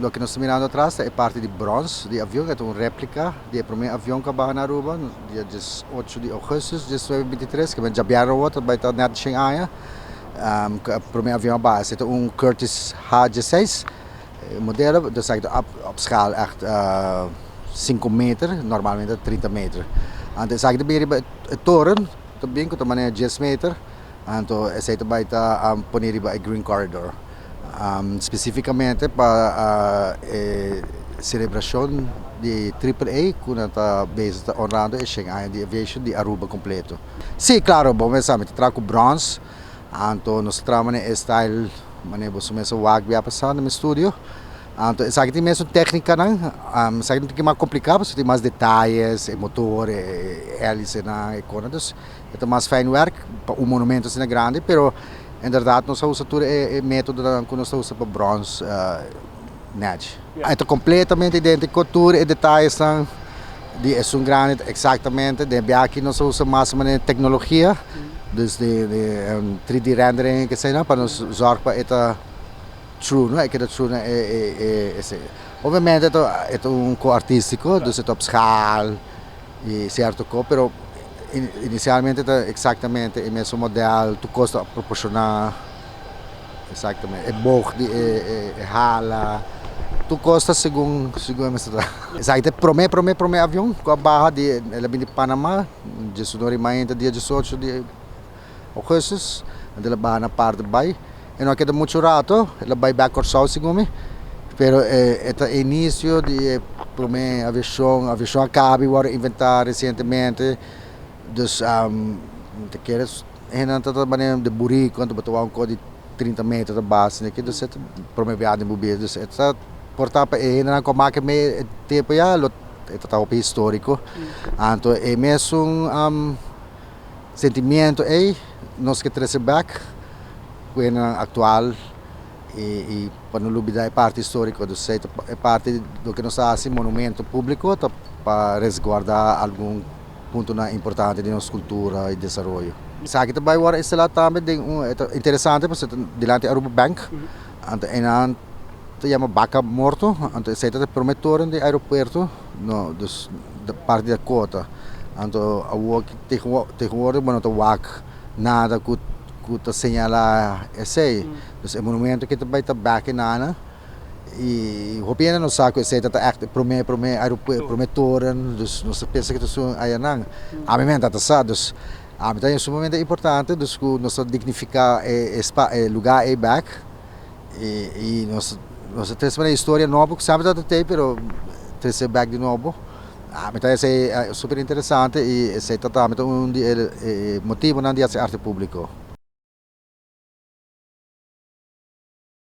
Loke nos ta mirando atras ta e parti di brons di avion, e ta un replica di e prome avion cu a baha na Aruba dia 18 di augustus 1923, cu djabièrnè awor ta bay ta net 100 aña cu e prome avion a baha. Esey ta un Curtiss H-6 modelo, dus esaki ta op schaal echt 5 meter, normalmente ta 30 meter. Anto esaki ta bin riba e toren, ta bin cu ta manera 10 meter. Anto esei ta bai ta pone riba e Green Corridor, spesífikamente pa e selebrashon di Triple A ku nan ta bezig ta honrando e shen aña di aviation di Aruba kompleto. Sí, klaro, bo mes sa mi ta traha ku brons, anto nos ta traha manera e style manera boso mes a wak bia pasá na mi studio. Anto esaki tin mesun técnicanan, esaki ta un tiki mas kompliká pasobra tin mas detayes, e motor, e hélicenan, e kosnan, dus E ta mas fijn werk pa un monumento asina grandi, pero inderdaad nos a usa tur e metodonan ku nos ta usa pa brons nèchi. E ta kompletamente idéntiko, tur e detayesnan di esun grandi ta eksaktamente. Den biaha aki nos a usa mas manera teknologia, dus di 3D rendering en keseinan pa nos zòrg pa e ta true, no? E keda true na e esei. Obviamente e ta un ko artístiko, dus e ta op schaal i sierto ko, pero inicialmente ta exactamente e mesun model, tur cos ta proporciona exactamente, e boog di e hala, tur cos ta segun segun e mester ta. Esaki ta e prome prome prome avion cu a baha di el a bini di Panama 19 di mainta dia 18 di augustus, anto el a baha na parti bay, e no a keda mucho rato, el a bay bek Corsou segun mi, pero e ta e inicio di e prome aviacion, aviacion a caba di worde inventa recientemente, dus mi ta kere hendenan ta ta manera di burico anto bo ta wak un cos di 30 meter ta baha asina aki, dus e ta prome biaha den bo bida, dus e ta por ta pa e hendenan cu a make me e tempo ya lo e ta ta hopi historico, anto e mesun sentimiento ey nos ke trece bek ku hendenan aktual i pa no lubida e parti historico. Dus esey ta e parti loke nos ta haci monumento publico ta pa resguarda algun puntonan importante di nos cultura i desaroyo. Esaki ta bay worde instala tambe den un e ta interesante pasobra ta dilanti Aruba Bank anto eynan ta yama Baca Morto anto esey ta e prome toren di aeropuerto no dus parti di Dakota. Anto awor tegenwoordig bo no ta wak nada ku ku ta señalá esei. Dus e monumento aki ta bai ta bek enana i hopi hende no sa ku esei ta ta ègt e promé promé aeropuerto e promé toren dus nos ta pensa ku ta esun ayanan. Ami men ta ta sa dus ami ta haña sumamente importante dus ku nos ta dignifiká e e lugá ei bek i nos nos ta trese manera historia nobo ku semper ta ta tei pero trese bek di nobo. Mi ta esei super interesante i esei ta tambe ta un di e motibonan di hasi arte públiko.